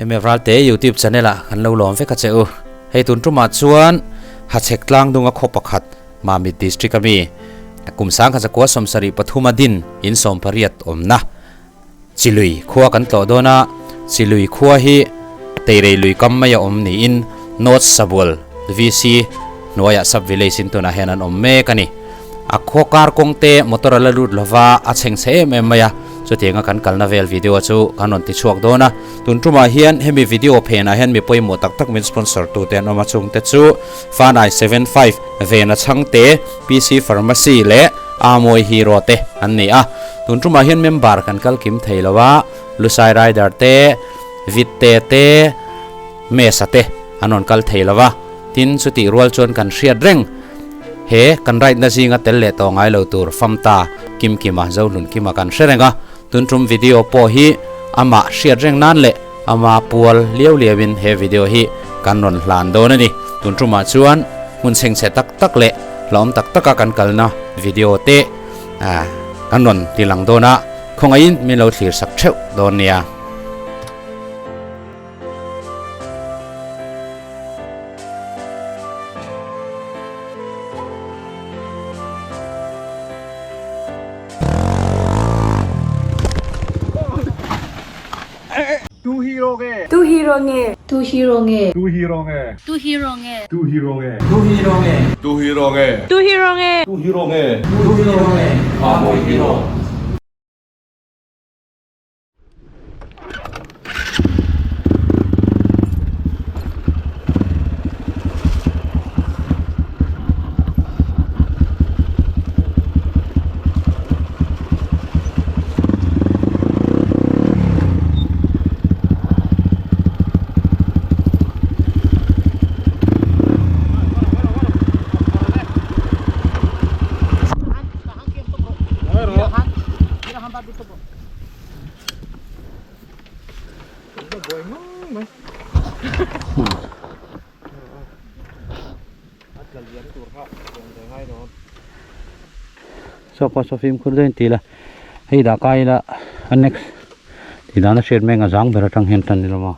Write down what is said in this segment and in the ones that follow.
MF Ralte YouTube channel ah kan lo lawm vek a che u. Hei tun tumah chuan Hachhek tlangdunga khaw pakhat Mamit district ami kum sangkhat zakua 73 a din in 18 awmna Chilui khua kan tlawh dawn a, Chilui khua hi Teirei lui kam mai a awm niin North Sabual VC hnuaiah sub village in tunah hian an awm mek a ni. A khaw kar kawng te motor a la lut lova a chheng chhe em em mai a, chutianga kan kalna vel video chu kan rawn ti chhuak dawn a. Tun tumah hian hemi video phenah hian mi pawimawh tak tak min sponsor tute an awm a, chungte chu Fanai 75, Vena Chhangte, PC Pharmacy leh Amawi Hero te an ni a. Tun tumah hian member kan kal kim thei lo a, Lusai Rider te, Vitte te, Mesa te an rawn kal thei lo a, tin chutih rual chuan kan hriat reng he kan ride na zinga tel leh tawh ngai lo tur Famta Kim Kima Zohlun Kima kan hre reng a, tun tum video pawh hi amah hriat reng nan leh ama pual liau liau in he video hi kan rawn hlan dawn a ni. Tun tumah chuan hmun chhengchhe tak tak leh hlauhawm tak taka kan kalna video te kan rawn ti lang dawn a, khawngaihin min lo thlir sak theuh dawn nia. Tu hero nge? Tu hero nge? Tu hero nge? Tu hero nge? Tu hero nge? Tu hero nge? Tu hero nge? Tu hero nge? Tu hero nge? Tu hero nge? Tu hero nge? Mawi hero. Saw pawh saw fimkhur deuhin ti ila hei dah kai ila a next tih dan a hriat mek a zang ber atang hian tan ila maw.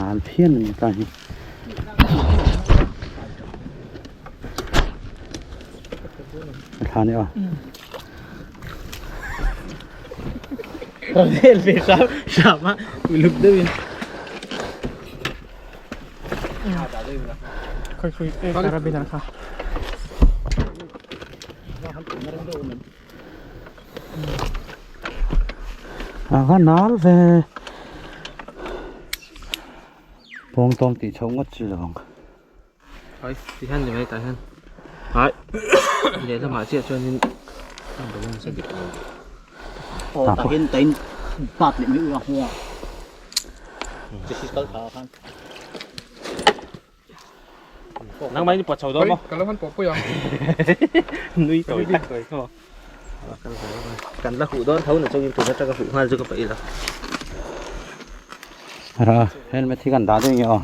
Nal phian a ni ta hi. Thla ni aw. Ravel ve hram hram a uluk deuhin. Khoi khoi e karabin kha. A kha nal ve pawng tawng tih chhoh ngawt chi lo ang. Ai ti hian ni mai tah hian ai lehlamah chiah chuanin a balance a dik lo. Aw tah hian tain bat leh mai ula hmuh a. Nang mai ni pawt chho dawn maw? Ka lo han pawh pui ang. Nui tawi tak tawi khaw. Kan la huh dawn tho na chungin tun atanga huh nghal chu ka paih la. Ra helmet hi kan dah daih nge aw.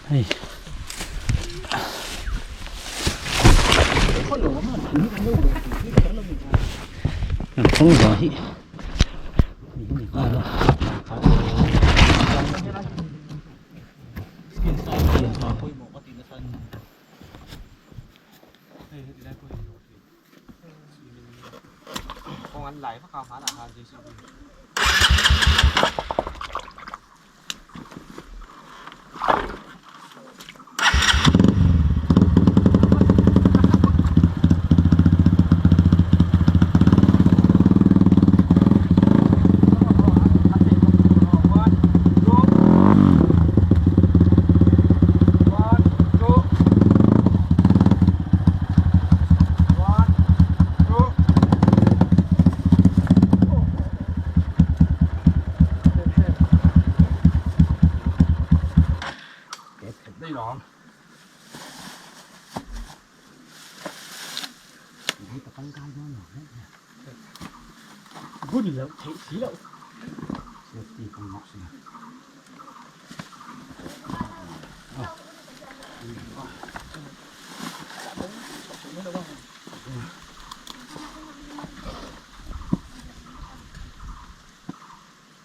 Hei. Kan kawng zawh hi. Bun loh theih si loh. Safety kawng bawk si.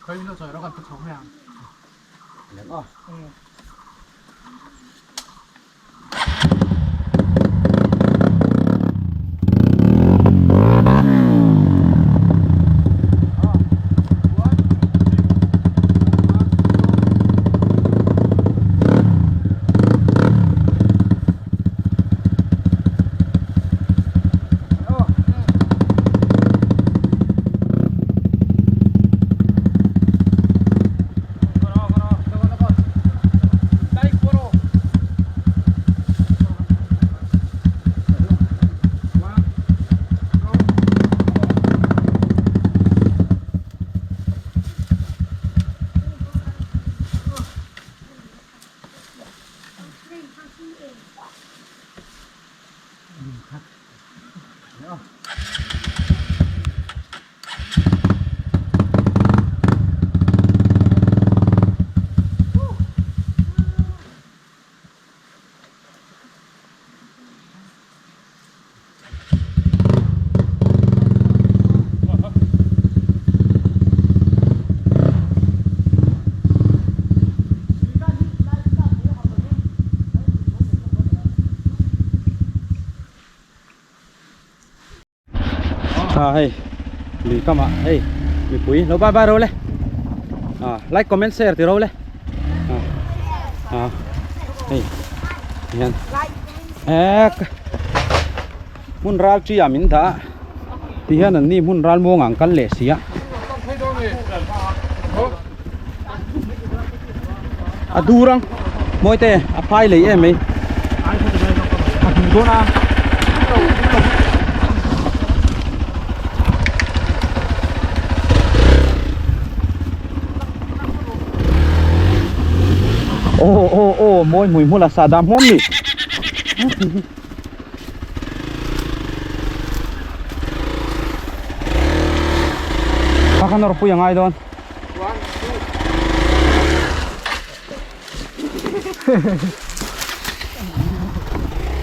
Khawi min lo chawi rawh kan pu chho mai ang. Lem aw. À hei lui kam ah hei mipui lo bye bye ro le à like comment share ti ro le à à hei hian ek hmun ral chi ah min dah ti hian an ni hmun ral muang ang kal leh si a a dur ang mawi te a phai lei em mai a dur dawn a aw aw aw mawi hmui hmul a sahdam hmawm ni. Kha kha nawr pui a ngai dawn.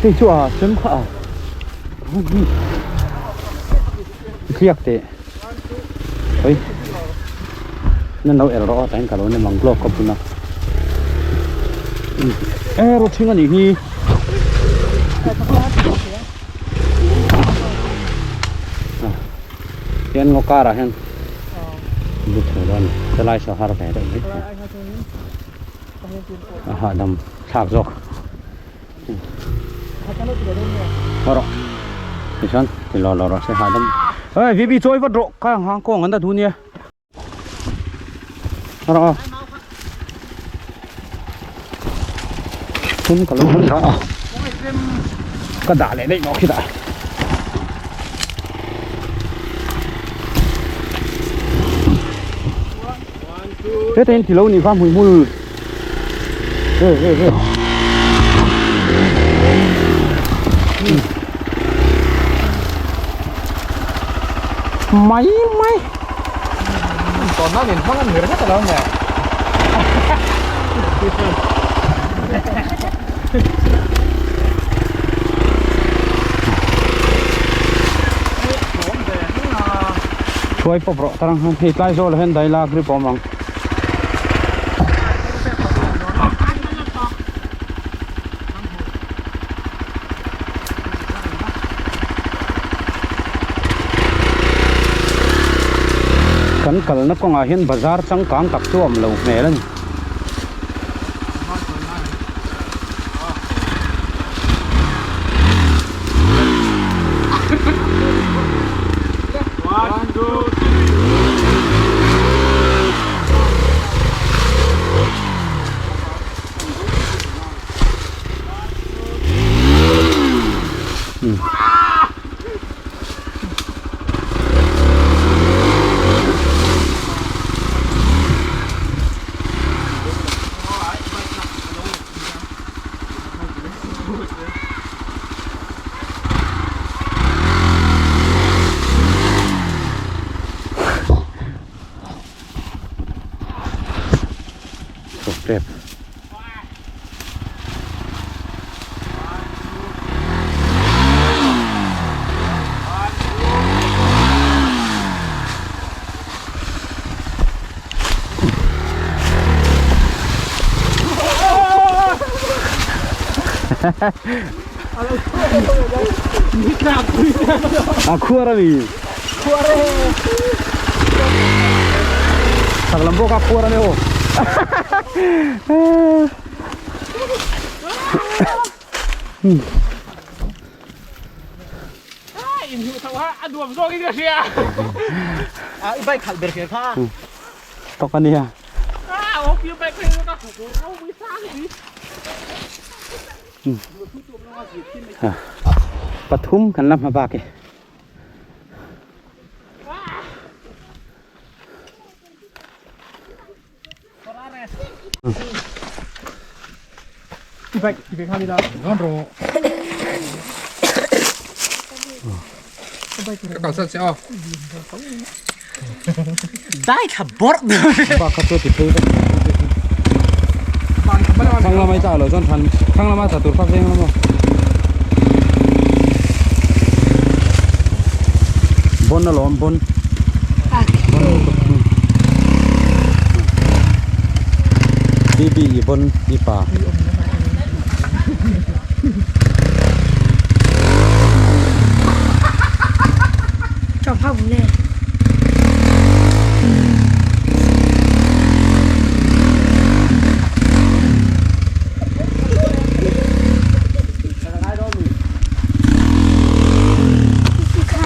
Hei chu a chem kha a. Thliak teh. Oi. Nan lo el rawh a tain ka lo nem ang glove ka bun a. E ro thing a nih hi. Hian ngaw karah hian bu thei dawn a ni helai saw har ve deuh mai a hahdam thlak zawk. Rawh tichuan ti lawr lawr rawh se hahdam hei VB chawi vat rawh kha ang kawng an la duh nia rawh aw thum ka lo hun rawh aw ka dah leh daih mawh khi dah Heta in tilo nih kha hmuihmul Hei hei hei Mai mai Tawn nan in hmang an ni ringawt alo nge. Hruai pawp rawh tarang han hei tlai zawlah hian dai la grip a awm ang. Kan kalna kawngah hian bazar changkang tak chu a awm lo hmel a ni. chhuak tep. A khuar a mi. Khuar e. Chak lam bawk a khuar a ni aw. I bike khalh ber kher kha. Tawk a nia. Pathum kan la hma bak e. Dai thla bawrh Bak kha chu ti phei vek. Thlang lamah i tlak loh chuan thlan thlang lama tla tur kha veng lama. Bon alawm bon. Bon BB i bon i pa.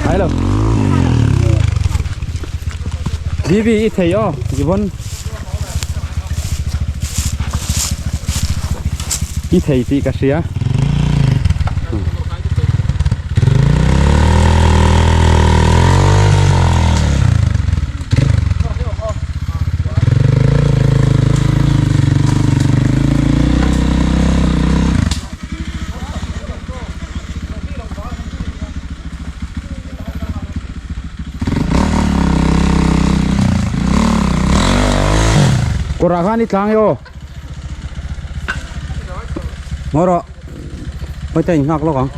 Ai lo. BB i thei aw i bon i thei tih ka hria. Kawrah khan i tlang e aw. Ngaw rawh. Hawi ta in nghak lawk ang.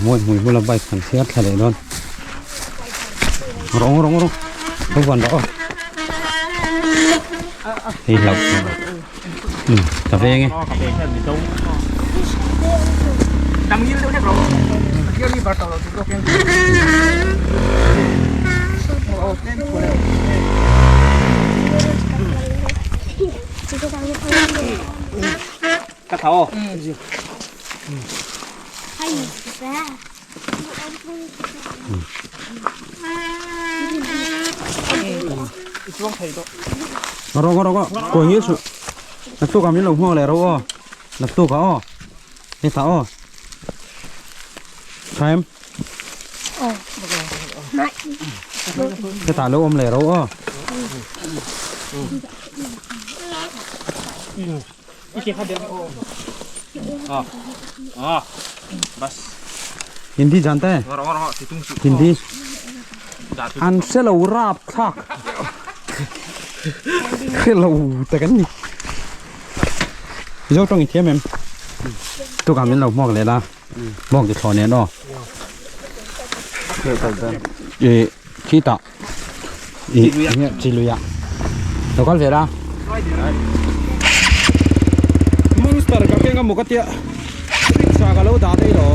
Mawi hmui bula bike kan chhiar thla leh dawn rawng rawng rawng ka vuan rawh aw hei hlauh ka veng e. Rawng rawng kawi ngil suh naktuk ah min lo hmuak leh ro aw naktuk ah aw hetah aw thaim hetah lo awm leh ro aw. Hindi jante Hindi an hre lo rap thlak hre lo tak an ni Mizo tawng i thiam em tukah min lo hmuak leh la hmuak ti thlawh nen aw ih khitah ih chi lui ah lo kal ve la monster ka keng a maw ka tia rickshaw ka lo dah daih lo.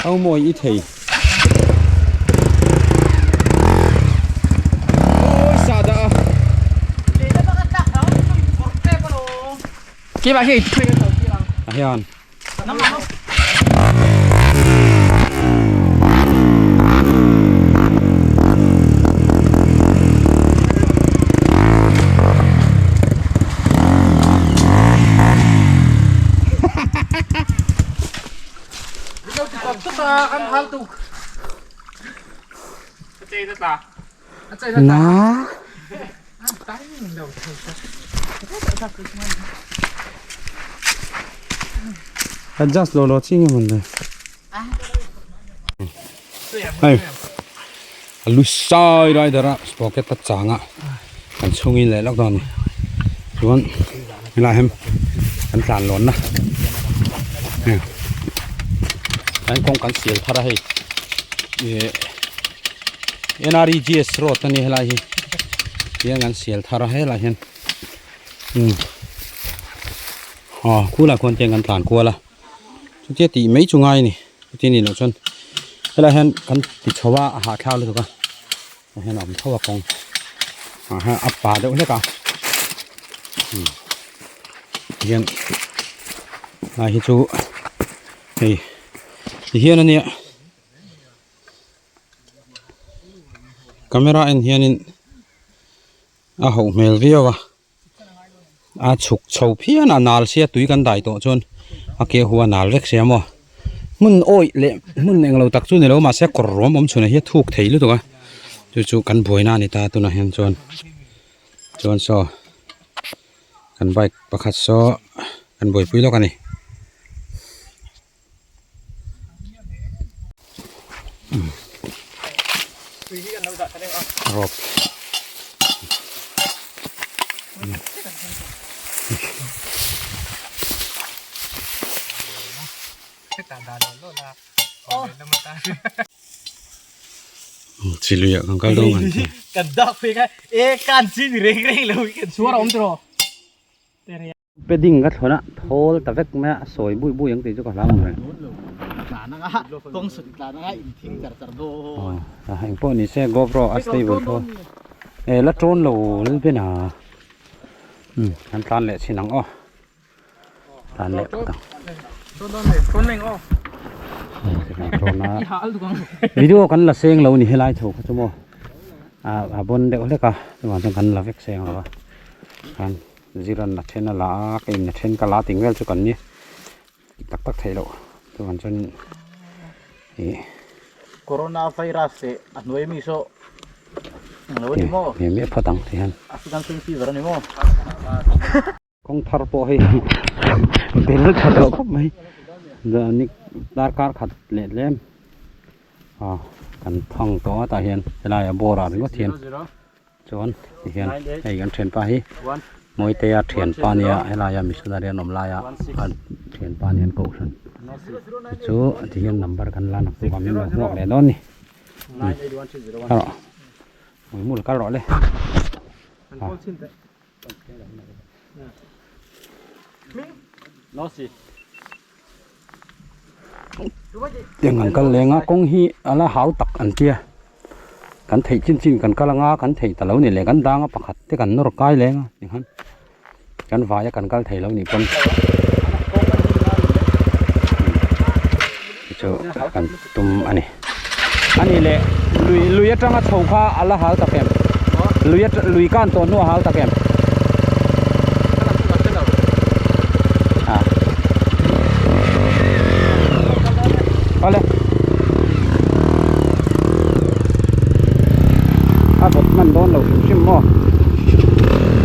Au mawi i thei. Oi sa dah a. A hian. Na. Adjust lo lo chi nge mun le. Hei a lu sai rider a sprocket a chang a kan chhungin leh lawk dawn a ni chuan helai hian kan tlan lawn na heng tlai kawng kan sial thar a hei ih N_R_E_G_S road a ni helai hi tihian kan sial thar a helai hian umm aw khulai khuan te kan tlan kual a. Chutia tih mai chu ngai a ni chuti a nih loh chuan helaiah hian kan ti chho a a hahthlak lutuk a tah hian a awm tho a kawng ah hian a pa deuh hlek a umm tihian lai hi chu hei tihian a nia camera en hianin a hoh hmel viau a. A chhuk chho phian a nal sia tui kan dai tawh chuan a ke hu a nal vek sia maw hmun awih leh hmun englo tak chu nilo mahse kawr ruam awm chhunah hian thuk thei lutuk a chu chu kan buaina a ni ta tunah hian chuan chuan saw kan bike pakhat saw kan buaipui lawk a ni. Rope Chiluia kan kal dawn kan ti. Kan dak phei kha e kan chin reng reng lo kan suar awm tiraw. Padding ka thlawn a, thawl ta vek mai a, sawi bui bui ang tih chu ka hlau ang reng. Aw eng pawh ni se GoPro a stable tho e la tawn lo lalben a umm kan tlan leh chhin ang aw tlan leh phawt ang video kan la seng lo ni helai tho kha chu maw a bon deuh hlek a chuvang chuan kan la vek seng lo a khan. Ziran a then a la a ka in a then ka la ting vel chu kan ni tih tak tak theih loh chuvang chuan ih Corona virus leh a hnuai mi saw englo a ni maw? Miah miah phawt ang ti hian. African swine fever a ni maw? Kawng thar pawh hei bel tha tawh khawp mai darkar khat leh tlem a kan thang tawh a tah hian helai ah bawr ah ringawt hian. Chuan tihian hei kan thianpa hi Mawitea thianpa ania helaia missionary an awm laia a thianpa ania an kohhran chu tihian number kan la naktuk ah min lo hmuak leh dawn a ni kal rawh hmuihmul kal rawh le. Tiang an kal leng a kawng hi a la hau tak an tia kan theih chin chin kan kal anga kan theih ta lo ni leh kan dang a pakhat te kan nawr kai leng a tikhan kan vai a kan kal thei lo nih pawn chu kan tum a ni a ni leh lui lui atanga chho kha a la hal tak em lui atang lui kan tawh hnu a hal tak em a awle a vawt hman dawn lo hrim hrim maw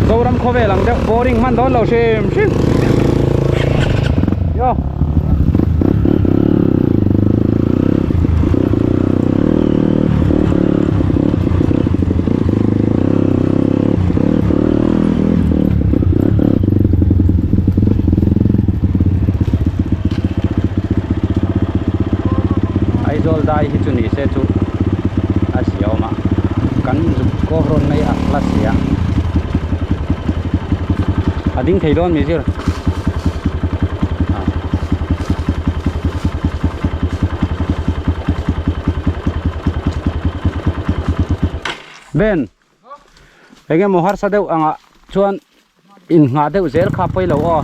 Zoram khawvel ang deuh boring hman dawn lo hrim hrim yo. Aizawl dai hi chu ni se chu a zia awm a kan zuk kawp rawn mai a la si a a ding thei dawn mi zir. Ben eng emaw harsa deuh angah chuan innghah deuh zel kha pawi lo aw.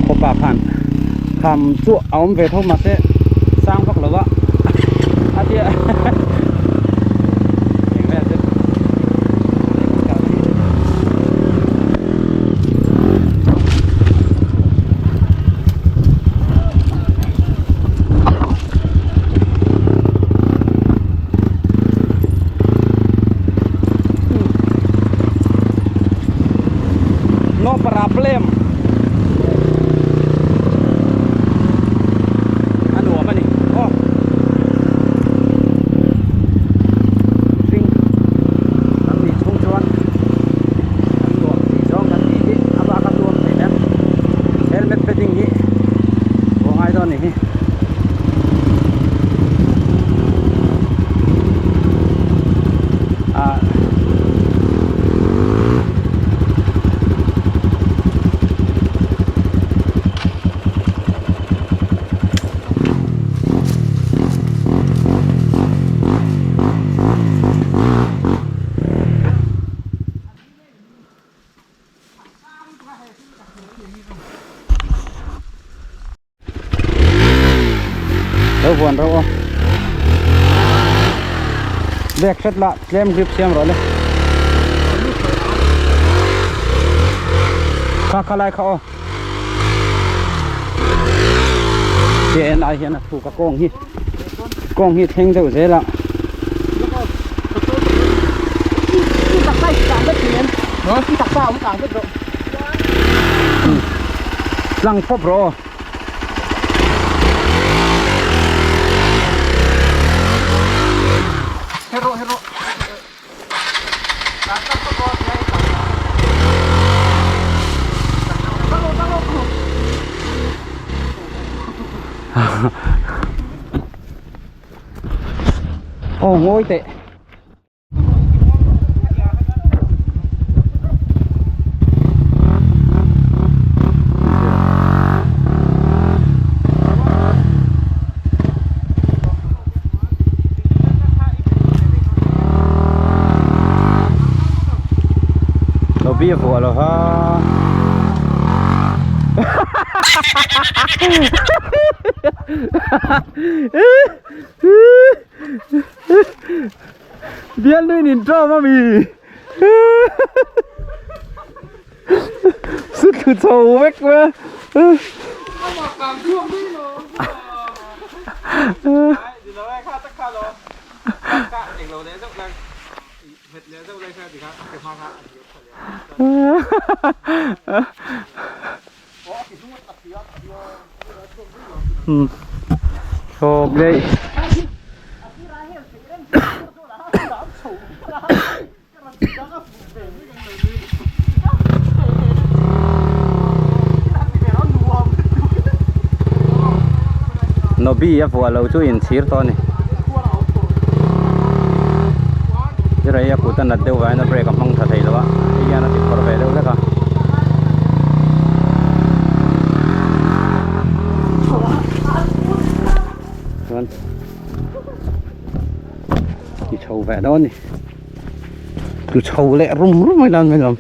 Khawpa khan kham chu a awm ve tho mahse sang vak lo a a tia eng vel chu Problem a nuam a ni aw mihring kan nih chhung chuan kan nuam tih zawng kan tih hi a bak a tuam thei em helmet padding hi pawh ngai dawn a ni hi. Ah. Lo vuan reuh aw. Bag hret lah tlem grip siam rawh le. Kha kha lai kha aw. Ke en ai hian a thuk a kawng hi. Kawng hi thleng deuh zel a. Tlang pawp rawh aw. Aw ngawi teh. Lo bia vuah lo ha. Bial nui nin ṭawm a mi. Sut thlu chho vek mai a. Thawk daih. Nobi a vuah lo chu inchhir tawh a ni. Zirei a kut a nat deuh vangin a brake a hmang tha thei lo a, hei hian a ti khawr ve deuh hlek a. Chuan ti chho ve dawn a ni. Tlu chho leh rum rum mai lan mai lawm.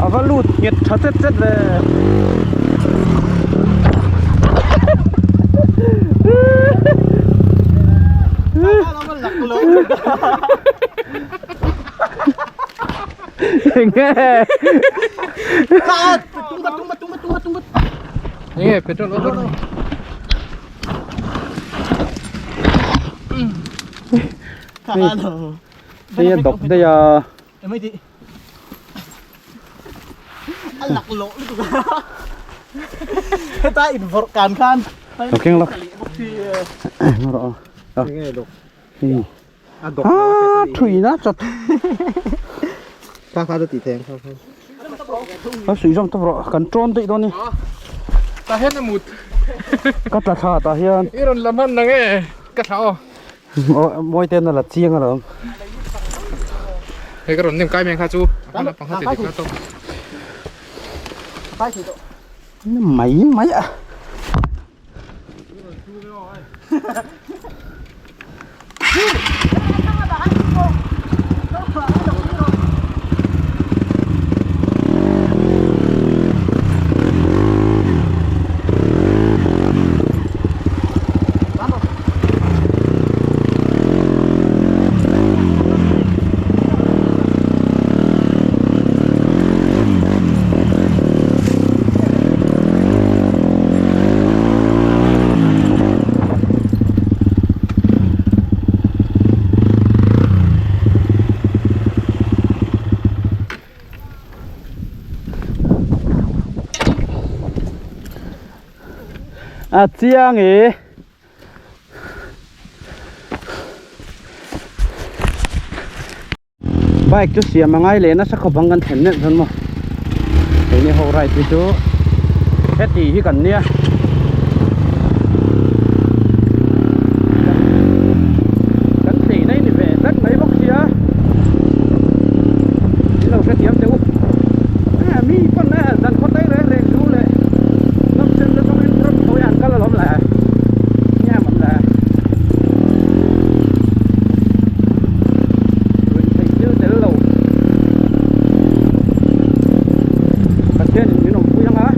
A va lut nghet tha chet chet ve. Enge Enge petrol over. Hei a dawk daih a. A lak lawh lutuk a. Heta invawrh kan khan. Lo keng lawk. Rawh. Enge dawk. Hei. A thui na chat. Kha kha chu tih thei ang kha kha. A suih zawm tawp rawh kan tawn daih dawn ni. Tah hian a mut. Ka tla thla tah hian. I rawn la hman nang e ka thla aw. Mawi ten a la chiang alawm. Hei ka rawn nem kai mai kha chu a naupang kha ti dik na tawp. Mai mai a. A chiang e. Bike chu siam a ngai leh nasa khawp ang kan thlen neuh chuan maw keini ho ride hi chu heti hi kan nia. Kan theihna hi ni ve tlat mai bawk sia in lo hrethiam teh u mi pawn e zan khaw tai reng reng chu le nawmchen te zawngin ram thawi an kal alawm le nge mawn le ruih theih thil tel lo Pathian in min awmpui ang a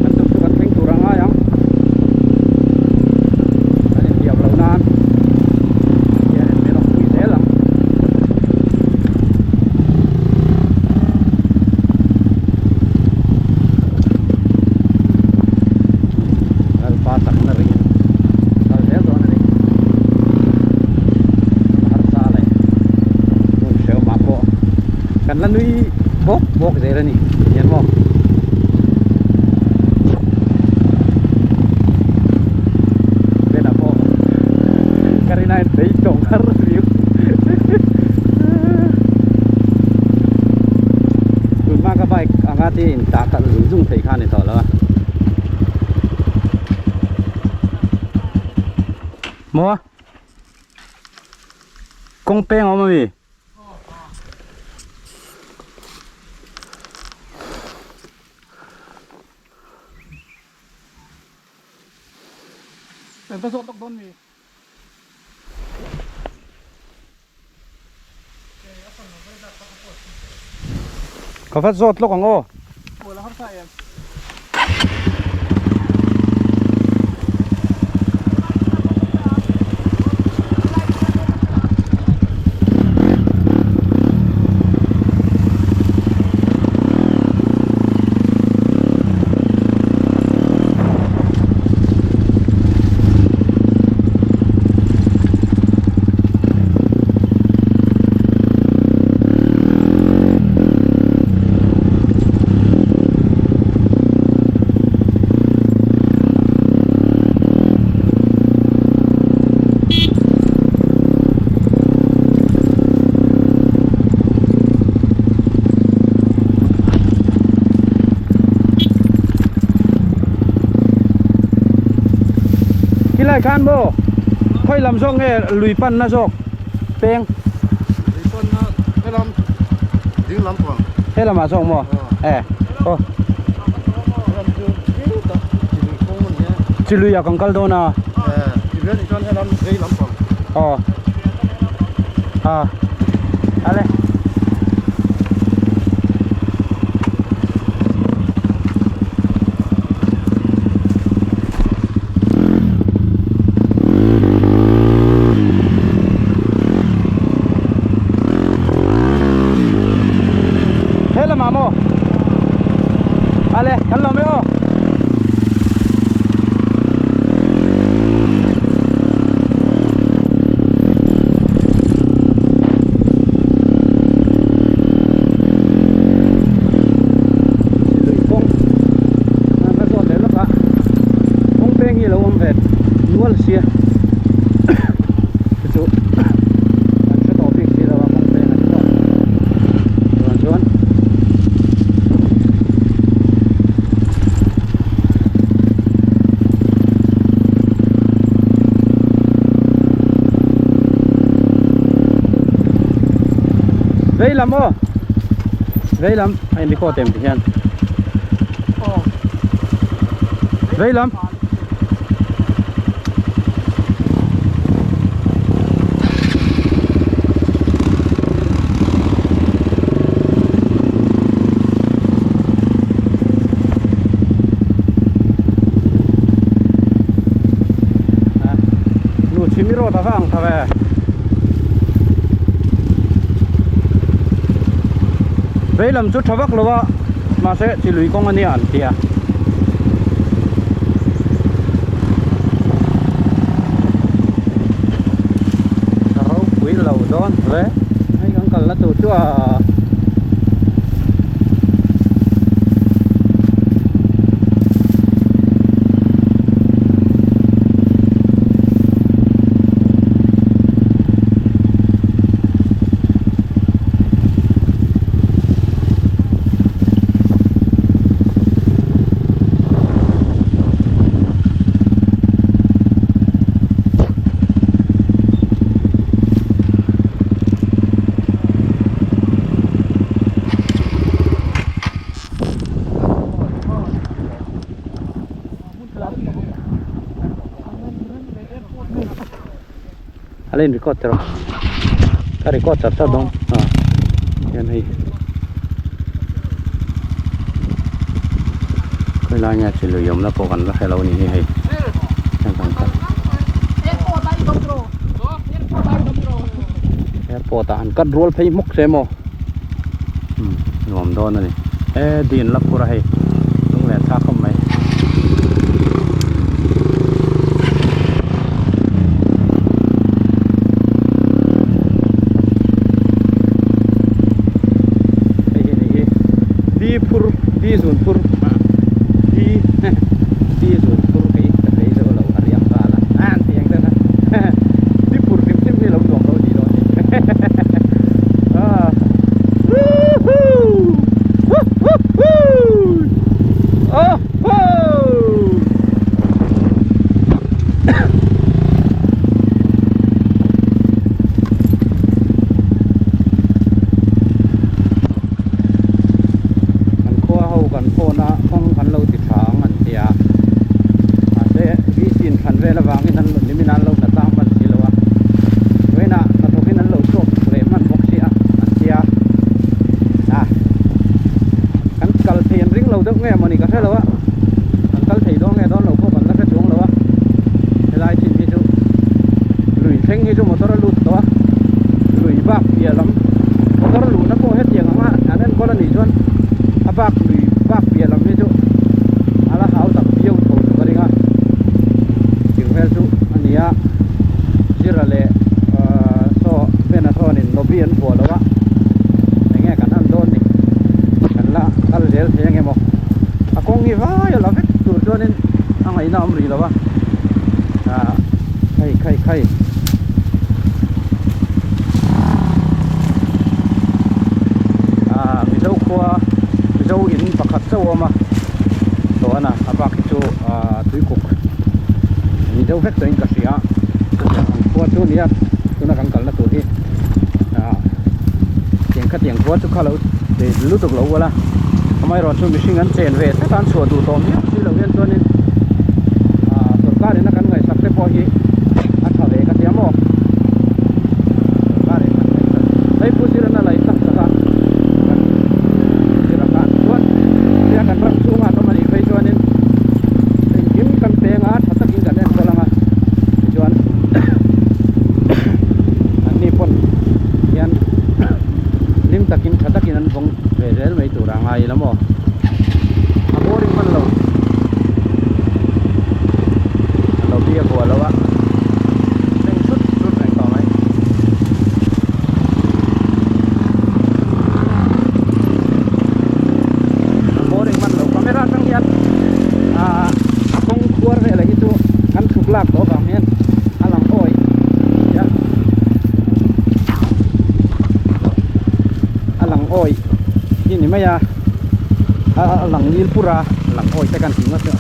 kan tum chu kan thleng tur a ngai ang kan inhliam loh nan Pathian in min awmpui zel ang. Lalpa chakna ringin kal zel dawn a ni. Harsa leh hmun hrehawmah pawh kan la nui bawk bawk zel a ni hian maw. Bena pawh ka rin aiin beidawng har riau. Tunhma ka bike anga te in tah kalh zung zung thei kha a ni tawh lo a. Maw? Kawng peng a awm ami? Eng ka zawh tak dawn mi? Ka va zawt lawk ang aw. Khilai khan maw khawi lam zawk nge lui panna zawk peng Lui panna helam ding lam pang helamah zawk maw e aw helam chu tak chi lui kawng a ni a chi lui ah kan kal dawn a e ti hian chuan helam vei lam pang aw a ale. He lamah maw ale kan lo mai aw. Lui kawng a ka zawt leh lawk a kawng peng hi a lo awm ve nual sia chu chu kan hre tawh bik si lo a kawng peng a ni maw chuan chuan. Vei lam aw vei lam a in record em ti hian vei lam. Nu chhim i rawt a va ang tha ve. Vei lam chu tha vak lo a mahse chi lui kawng a nia an ti a. Ka ropui lo dawn hle hei kan kalna tur chu a. A la in record tawh ka record char char dawn a hian hei khawilai nge chi lui awmna pawh kan la hre lo a ni hi hei heng kan kal airport ah an cut rual phei hmawk se maw umm nuam dawn a ni e din la phur a hei lunglen thlak khawp mai. Hei hi ni hi di phur di zun phur di di zun phur kei ka thei zo lo a riak nghal a an ti ang deuh a di phur hrim hrim hi lo nuam lo ni dawn ni ah woohoo woohoo oh ho Kan khua ho kan phone a kawng kan lo ti tha ang an ti a mahse VC in thlan vel avangin an nimin an lo hna tlang hman si lo a vawiinah hnathawkin an lo chhuak leh hman bawk si a an ti a a kan kal thei an ring lo deuh nge mawni ka hre lo a kan kal thei dawn nge dawn lo pawh kan la hre chuang lo a helai chin hi chu lui thleng hi chu motor a lut tawh a lui bak piah lam motor luhna pawh hetiang anga an enkawl a nih chuan a bak lui bak piah lam hi chu a la hau tak viau tho chu ka ring a thing vel chu a ni a zira leh ahh saw bena sawnin lobby an vuah lo a enge kan han dawn ni kan la kal zel thei ange maw a kawng hi vai a la vek tur chuanin a ngaihna a awm rih lo a ah khai khai khai. Ah Mizo khua Mizo in pakhat chauh a awm a chuan a a bak hi chu ah tuikuk ni deuh vek tawhin ka hria chutiang ang khua chu nia tuna kan kalna tur hi ah tiang khatiang khua chu kha lo ti lutuk lo ula amaherawhchu mihring an chen ve tlat a an chhuah duh tawh miau si lo hian chuanin ah sawrkar ina kan ngaihsak te pawh hi a tha ve ka tia maw sawrkar in kan ngaihsak hei pu zirana laih tak tak a kan zira khan chuan tia kan ram chhungah an awm a nih phei chuanin engkim kan peng a tha takin kan enkawl ang a tichuan anni pawn hian hlim takin tha takin an vawng ve zel mai tur a ngai ila maw a boring hman lo a lo biak huah lo a thleng thut thut reng tawh mai. A boring hman lo camera atang hian ah a kawng khuar vel hi chu kan chhuk lak tawh avang hian a lang awi nia a lang awi hi ni mai a a lang ngil pur a lang awi te kan tih ngawt chu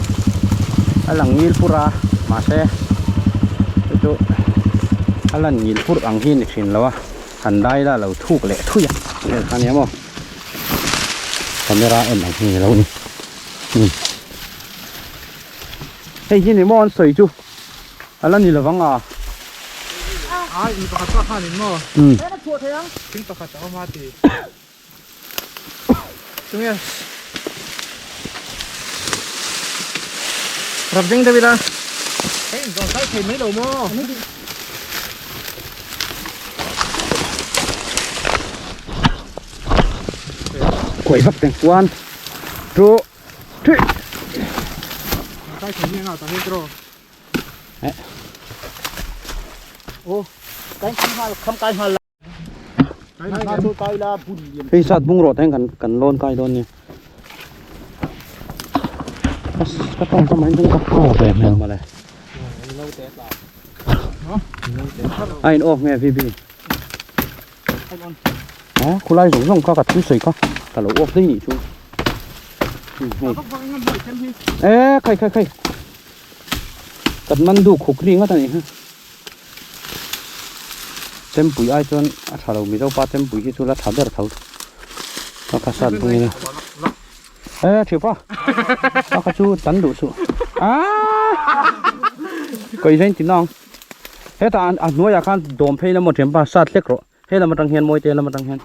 a lang ngil pur a mahse chu chu a lan ngil pur ang hi ni thin lo a han dai la lo thuk leh thui a hel kha nia maw camera en ang hi ni lo ni umm hei hi ni maw an sawi chu a la ni lovang a. Ai mi pakhat pawh khan in maw thing pakhat a awm a ti. Tunge Rap ding deuh ila Hei in zawn kai thei mai lo maw Kuai vak teng 1 2 3 Kai thei nge nga ta hei tro Eh Ô kai kham kham kai nghal Hei sat bung rawh te hian kan kan lawn kai dawn nia ka tawng tam hian ka pau ve hmel mawle a in off nge VB a khulai zawng zawng kha ka thil sawi kha ka lo off daih nih chu e khai khai khai Kathmandu khuk ri ngawt a nih hi. Chempui ai chuan a tha lo Mizo pa chempui hi chu la tha ber tho ka kha sat bung ila e thipa a kha chu tan duh suh aaa kawi zain ti nang. Hetah a hnuaiah khan dawm phei emaw thianpa sat hlek rawh he lam atang hian mawi te lam atang hian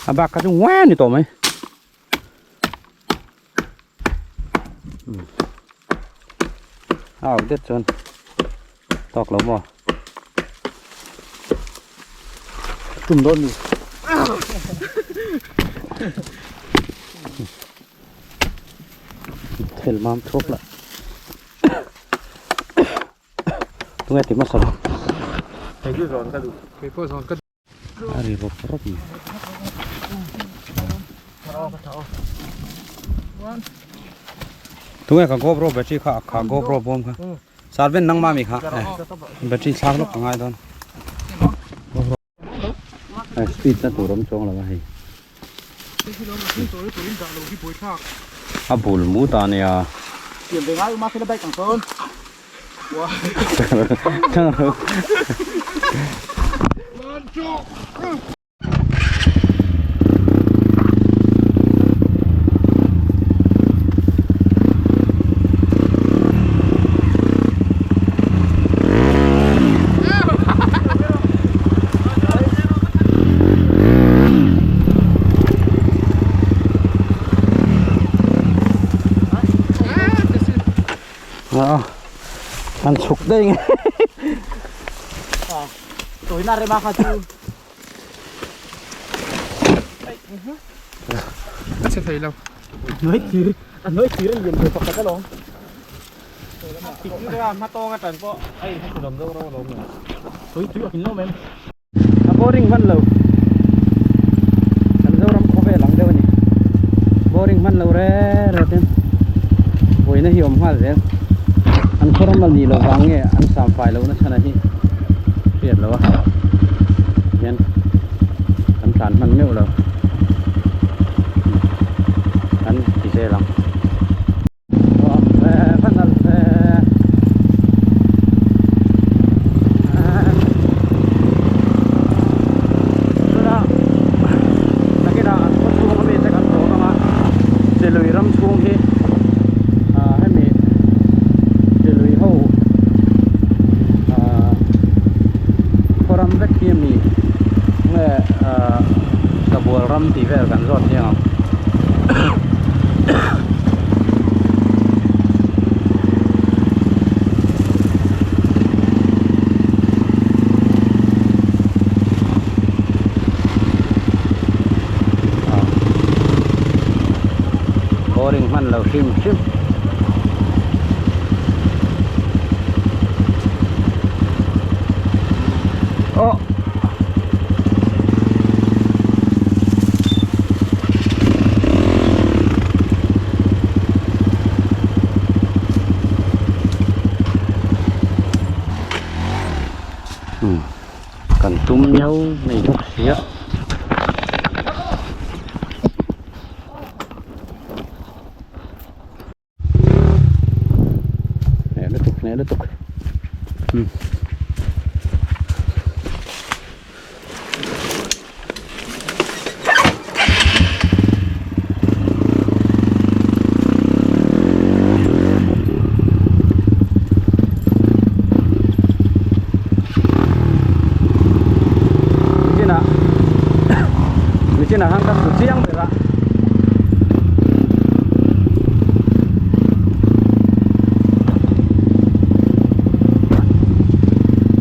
a bak kha chu nguai a ni tawh mai. A auh det chuan tawk lo maw tum dawn ni. Thel mam thuak lah. Tunge ti hmasa lo. Hei chu zawn ka duh. Kei pawh zawn ka duh. A ri rawp rawp mai. Tunge ka GoPro battery kha kha GoPro bawm kha. Sarven nangmah mi kha. Battery thlak lawk ka ngai dawn. Speed na tur awm chuang lo a hei. A bul mut a nia. An chhuk daih nge. Tawina rema kha chu. A chhe thei lo. Noi thir, a noi thir a lian ve pakhat alawm. Tui tui a kin lo mem. A boring hman lo. Kan Zoram khawvel ang deuh a ni. Boring hman lo re re ten vawiina hi awm nghal zel. An khawram a nih loh vang nge an sam fai lohna chhan a hi hriat loh a hian kan tlan hman meuh lo. Kan ti zel ang. Lui ram chhung hi ah hemi chi lui ho ah khaw ram vek hi ami nge ah sabual ram tih vel kan zawt chiang ang. Boring hman lo hrim hrim. Oh. Kan tum miau mai bawk sia. Hneh lutuk hneh lutuk umm. Nichinah nichinah khan ka su chiang ber a.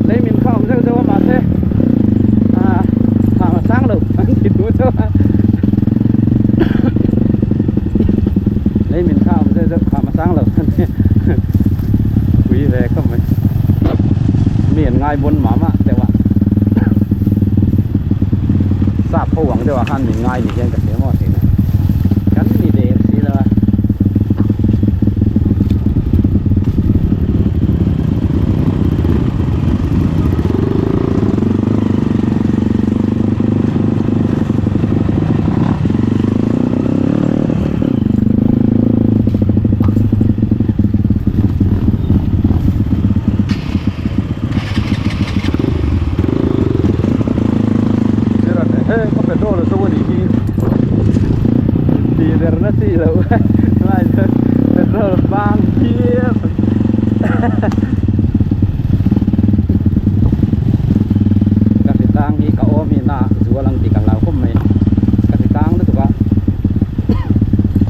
Lei min kha awm zeuh zeuh a mahse ah tham a sang lo an ti duh zeuh a lei min kha awm zeuh zeuh tham a sang lo an ti pui ve khawp mai mi an ngai bawn mah mah deuh a sap ho ang deuh ah khan min ngai ni hian ka hria maw tih na kan ni der si lo a. Heng a petrol a zo a nih hi tih der na chi loh tunah hian petrol bang phian. na zual ang tih ka hlau khawp mai ka ti tlang lutuk a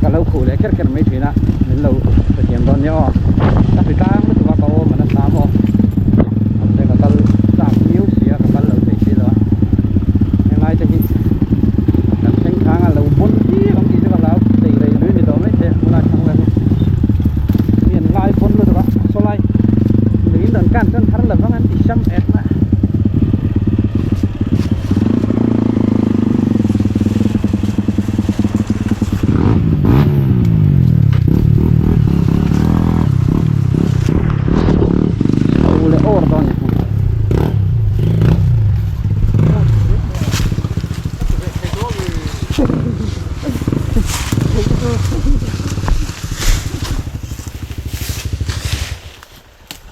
ka lo khuh leh kher kher mai thin a min lo hrethiam dawn nia aw ka ti tlang lutuk a ka awm a nasa maw mahse ka kal chak miau si a ka kal lo thei si lo a henglai te hi kan thleng thang a lo pawn viau ang tih chu ka hlau thei rei lui ni tawh mai thei a hmunah thang vel hi mi an ngai pawn lutuk a sawlai lui in rawn kan chuan har lo vang an ti sam ek na. Chho leh awr dawn ni hi.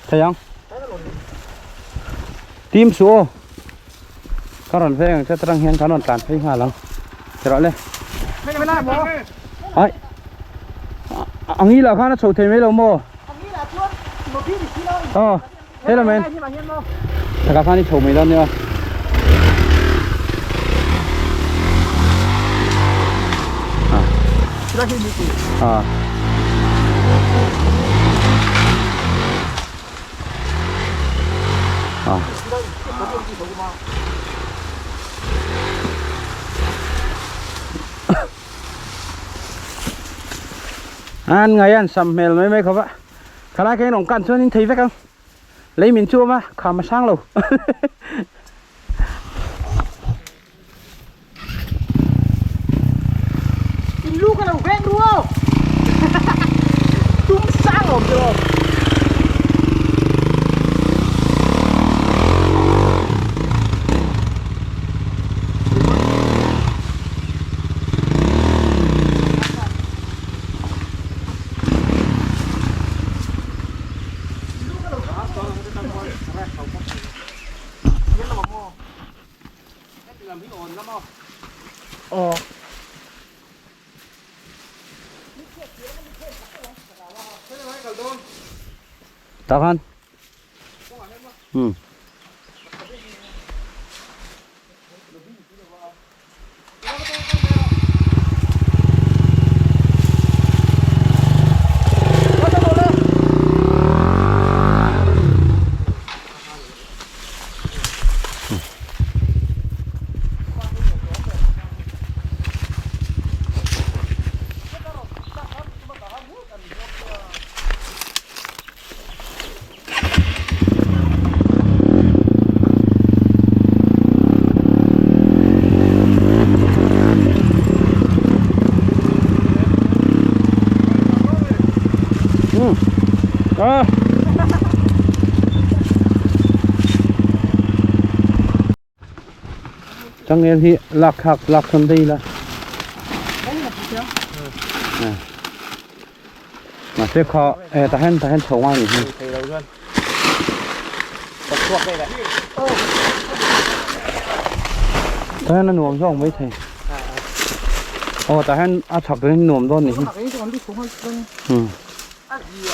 Thei ang. Team su aw. Ka rawn veng ang che aṭang hian kan rawn tlan phei nghal ang. Ti rawh le. Ai. A ngilah khan a chho thei mai lo maw? Aw. Hello men. Taka khan i chho mai dawn nia. Ah. Ah. An ngai an sam hmel mai mai khawp a. Khalai kha in awm kan chuan in thei vek ang. Lei min chu awm a, kham a sang lo. In lu ka lo veng ru aw. Tum sang awm chu aw. Tah khan umm. Ah. Changel hi lak thlak lak thawn daih ila. Mahse kha eh tah hian tah hian chho ngai ni hi. Tah hian a nuam zawk mai thei. Aw tah hian a chhak dawn nuam dawn ni hi.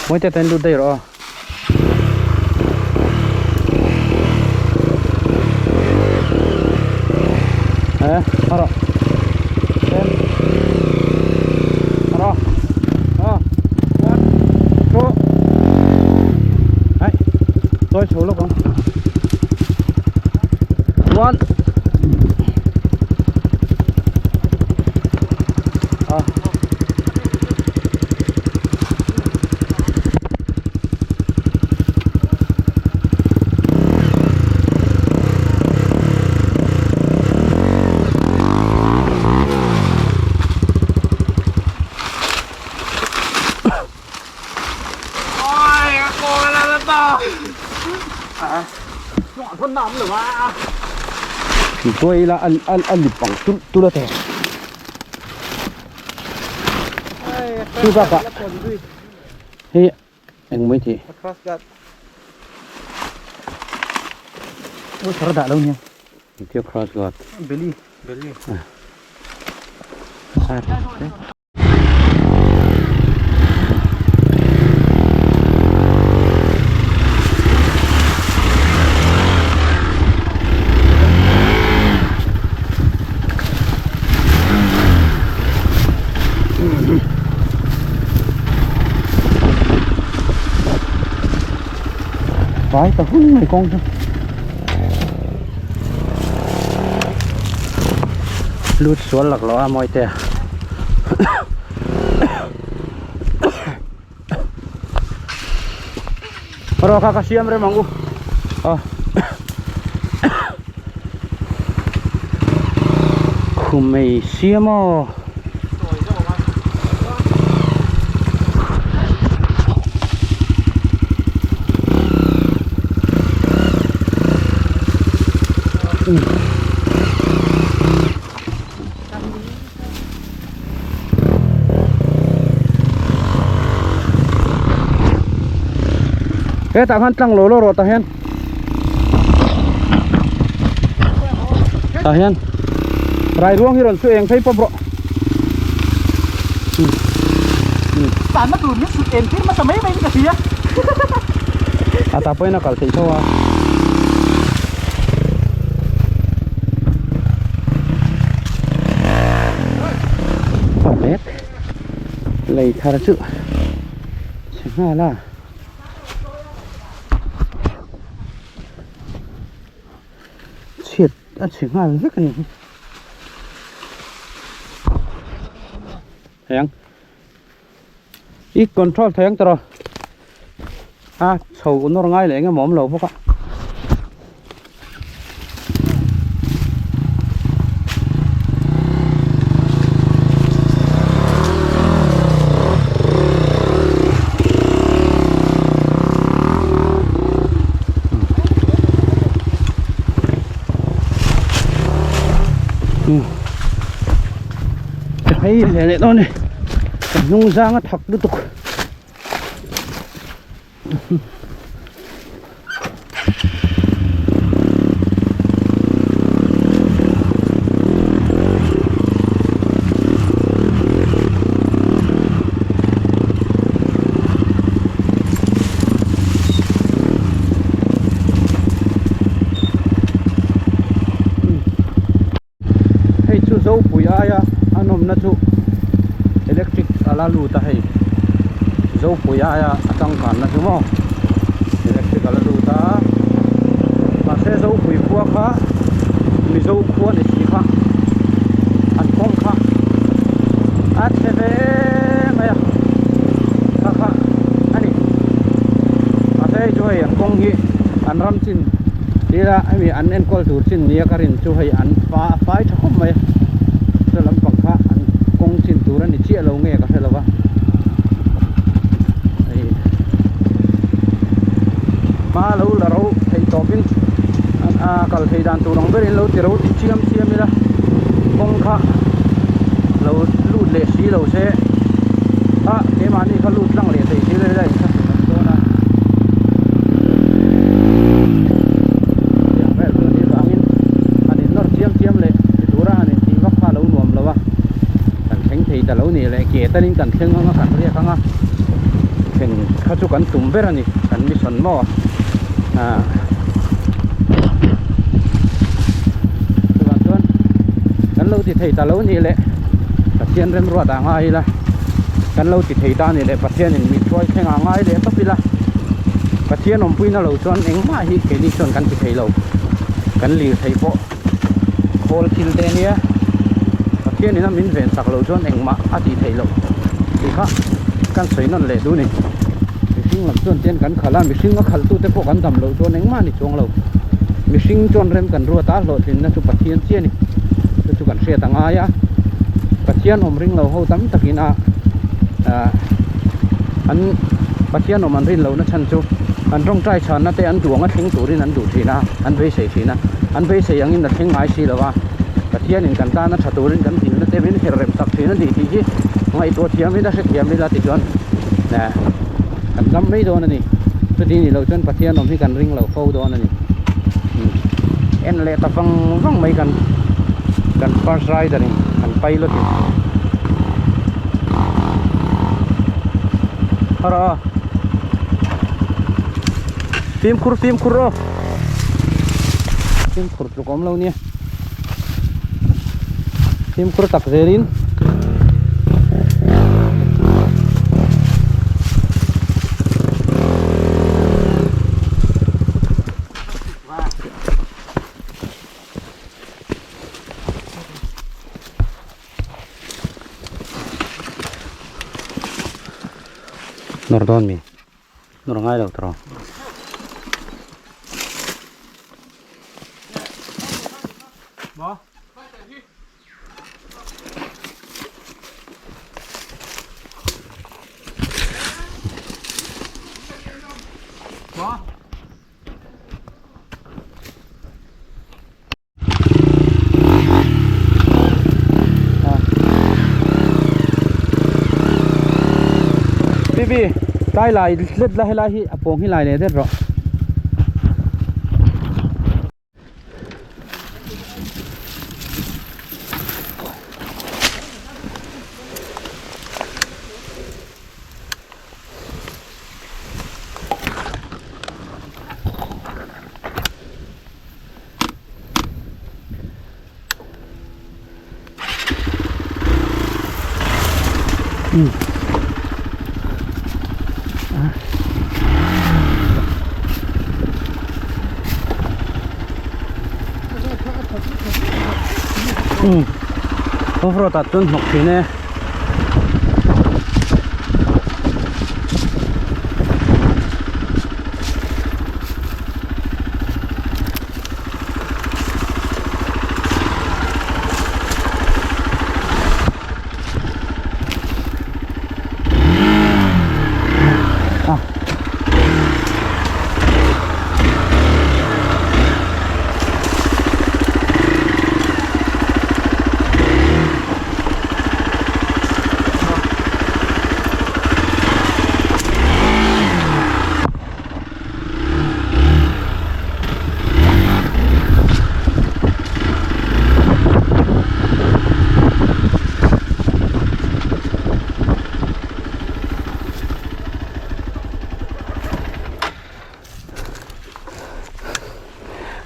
Mawi te ten lut daih rawh aw. Eh, hara. Ten. Hara. Ah. One, two. Hai. Tôi chho lawk ang. One. Ah. Tuai ila a lip ang tulh tulh a thei. Chu bakah hei eng mai thei ui thar dah lo nia engtia cross guard belly belly Vai ta hun mai kawng chu. Lut sual lak loh a mawi te. Rawh kha ka siam rem ang u. Aw. Khumei siam aw. Hetah khan tlang lo lo rawh tah hian tah hian rai ruang hi rawn chu eng phei pawp rawh Tlanna tur min sut en tir hmasa mai mai in ka hria. A tah pawhin a kal theih tho a. Bag lei thar chu chhe nghal a. Chhiat a chhe nghal vek a ni hi. Thei ang. I control thei ang tawh a chho nawr ngai leh engemaw awm lo bawk a. Hei leh leh dawn a ni ka hnung zang a thak lutuk. Hei chu Zopui aia a nawmna chu electric a la lut a hei Zopui aia a changkanna chu maw electric a la lut a mahse Zopui khua kha Mizo khua ni si kha an kawng kha a chhe ve em mai a kha kha a ni mahse hei chu hei an kawng hi an ram chin. Tira hemi an enkawl tur chin nia ka rin chu hei an fa a fai tha khawp mai a chu lampang kha an kawng chin tur a ni chiah lo nge ka hre lo va hei hma lo la ro theih tawpin a kal theih dan tur ang berin lo ti ro ti chiam chiam ila kawng kha lo lut leh si lo se a keimahni kha lut tlang leh thei si lo ila in. Dawn a tiang vel chu anih vangin han in nawr chiam chiam leh ti tura han in tih vak kha a lo nuam lo a kan thleng thei ta lo nih leh ke talin kan thleng ang a kan riak ang a thlen kha chu kan tum ber a ni kan mission maw ah chuvang chuan kan lo ti thei ta lo nih leh Pathian remruat ah ngai ila. Kan lo ti thei ta a ni leh Pathianin mi hruai thleng ah ngai leh tawp ila Pathian awmpuina lo chuan engmah hi keini chuan kan ti thei lo kan lir thei pawh khawl thil te ania Pathianin a min ven sak loh chuan engmah a tih theih loh tih kha kan sawi nawn leh duh a ni mihring lam chuan tian kan khalh a mihring a khalh tute pawh kan dam loh chuan engmah a ni chuang lo mihring chuan rem kan ruat a hlawhtlinna chu Pathian chiah a ni chu chu kan hriat a ngai a. Pathian awm ring lo ho tam takin a ah an Pathian awm an rin lohna chhan chu an tawngtai chhanna te an duh anga thleng turin an duh thin a an beisei thin a an beisei angin a thleng ngai si lo a Pathianin kan tana tha turin kan dilna te min her rem tak thin a ni tih hi ngaihtuah thiam ila hrethiam ila tichuan eh kan dam mai dawn a ni chuti nih loh chuan Pathian awm hi kan ring lo fo dawn a ni en leh ta vang vang mai kan kan first rider in kan pilot in hara fimkhur fimkhur aw fimkhur tluk awm lo nia fimkhur tak zelin Nawr dawn mi? Nawr ngai lo tawh. Bibi tlai lai let la helai hi a pawng hi lai leh det rawh. Off road ah chuan hnawk thin e.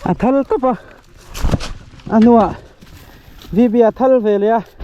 A thal tawp a a hnuah VB a thal ve leh a.